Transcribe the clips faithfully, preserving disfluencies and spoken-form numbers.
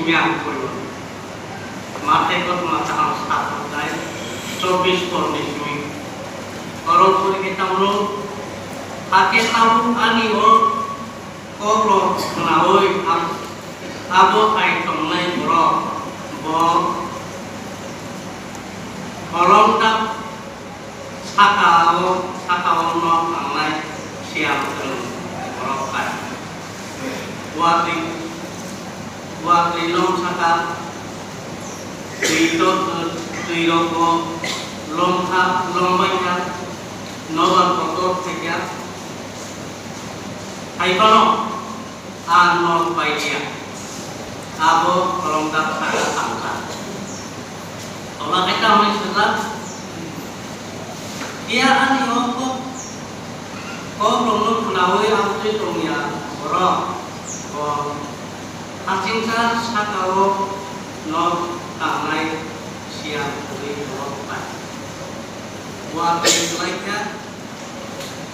Yang koyo. Mathai kothoma kaham sathok dai, chobbish porni simi. Oro pori khe tamlo, hakhe tabuk ani o kokrok khnaui ab-, abo hai tongnai borok, bo kolongdak Saka-o, saka-o nok tangnai siyam chwng borok bai. Watwi, watwi nok saka twi to, twi rokbo longkha, longbaikha, nobar kotor phaikha. Hai phano A nok bai ya. Abo kolongdak saka tangsa. Tola khe tamni sajak. Iya ani o kok, kokrokno khwnaui amtwi tongya borok. Bo hachingsa saka-o nok tangnai siyam kwrwi borok bai. Watwi kwlaikha.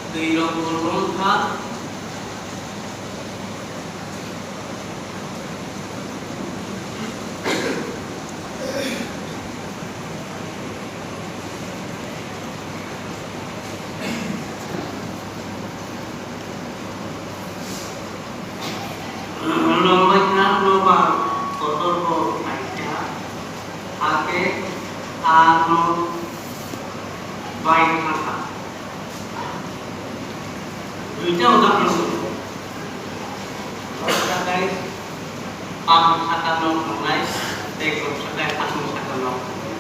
Twi rok bo longkha. Longbaikha nobar kotor bo phaikha, hakhe a nok bai thangkha. Duita udahoron tongo. Borok sakai paham saka nok tongnai, tei borok sakai hasing saka nok tongnai.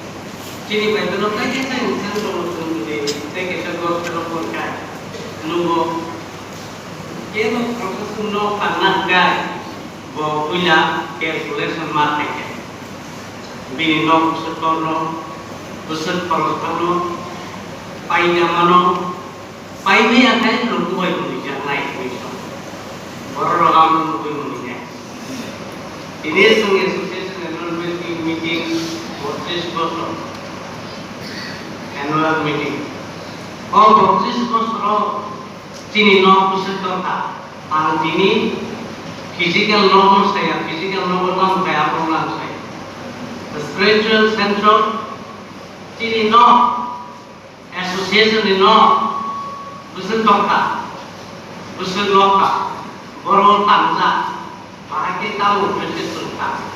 Chini Bible-o kaisa kaisa mungsa tongo, chwng jodi tei kaisa gospel-o porikha, nugo, kebo khoroksa chwng nok tangna hwnkhe, Bo puila calculation ma khaikha. Bini nok bwswk torno, bwswk khorokthano, paida mano, paimaya khe luku bai mwnwijaknai hinwi song. Bororok ang nugwi mwnwijak. Tini chwng association annual meeting, meeting botris bosor, annual meeting. O botris bosoro Chini nok bwswk tongkha. Ang tini physical nokno saya, physical nogo tamo kaya, abo ang saya. The spiritual central, chini nok, association ni nok bwswk tongkha, bwswk nokha, borok tangjak. Bahai khe tabuk khe se chwng ta.